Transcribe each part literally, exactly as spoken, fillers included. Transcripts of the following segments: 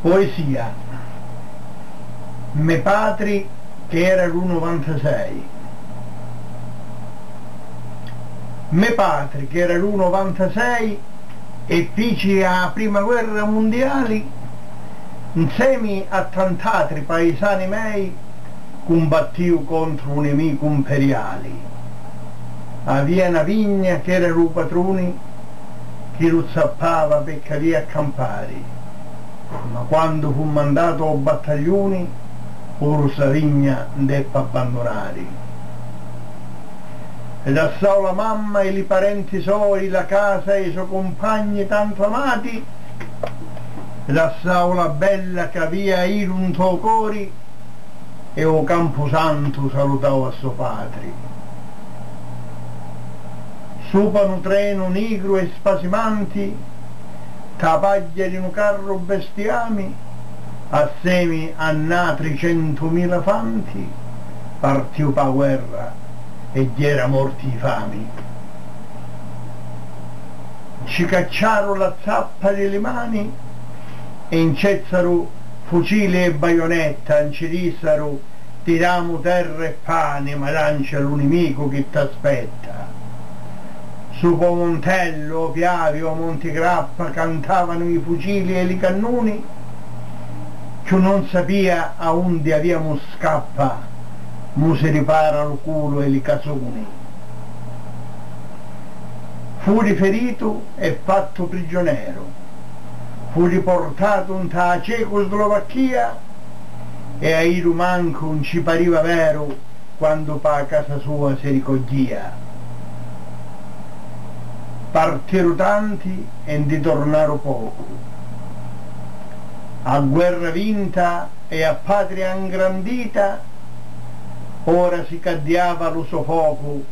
Poesia. Me patri, chi era lu novantasei. Me patri, chi era lu novantasei e fici a prima guerra mundiali, nsemi a tant'atri paisani mei, cumbattiu contru u nimicu mperiali. Avia na vigna chi era lu patruni chi lu zappava pecca avia a campari, ma quandu fu mandatu ô battagliuni, puru ssa vigna ndeppi abbandunari. Lassau la mamma e li parenti soi, la casa e i so cumpagni tantu amati, lassau la bella chi avia iru ntô cori, e ô campusantu salutau a so patri. Supa nu trenu nigru e spasimanti, nta pagghia di nu carru bestiami, assemi a natri centumila fanti, partiu pa guerra e jera morti i fami. Nci cacciaru la zappa di li mani e ncezzaru fucili e baionetta, nci dissaru: "Tiramu terra e pani, ma lancia lu nimicu chi t'aspetta." Su pô Montellu, ô Piavi, ô Monti Grappa cantavanu i fucili e li cannuni, cchiù non sapia aundi aviamu scappa, mu si ripara lu culu e li casuni. Fudi feritu e fattu prigioneru, fudi portatu nta a Cecuslovacchia e a iru mancu nci pariva veru quandu pa a casa sua si ricoggìa. Partiru tanti e ndi tornaru pocu. A guerra vinta e a patria ngrandita, ora si caddiava lu so focu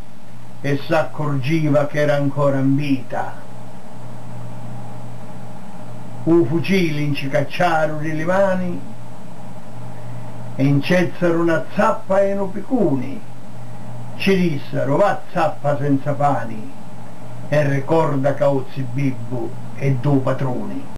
e s'accurgiva ch'era ancora 'n vita. U fucili nci cacciaru di li mani e ncezzaru na zappa e nu picuni, ci dissaru: "Va zappa senza pani e ricorda ca u zi Bibbu è dû patruni."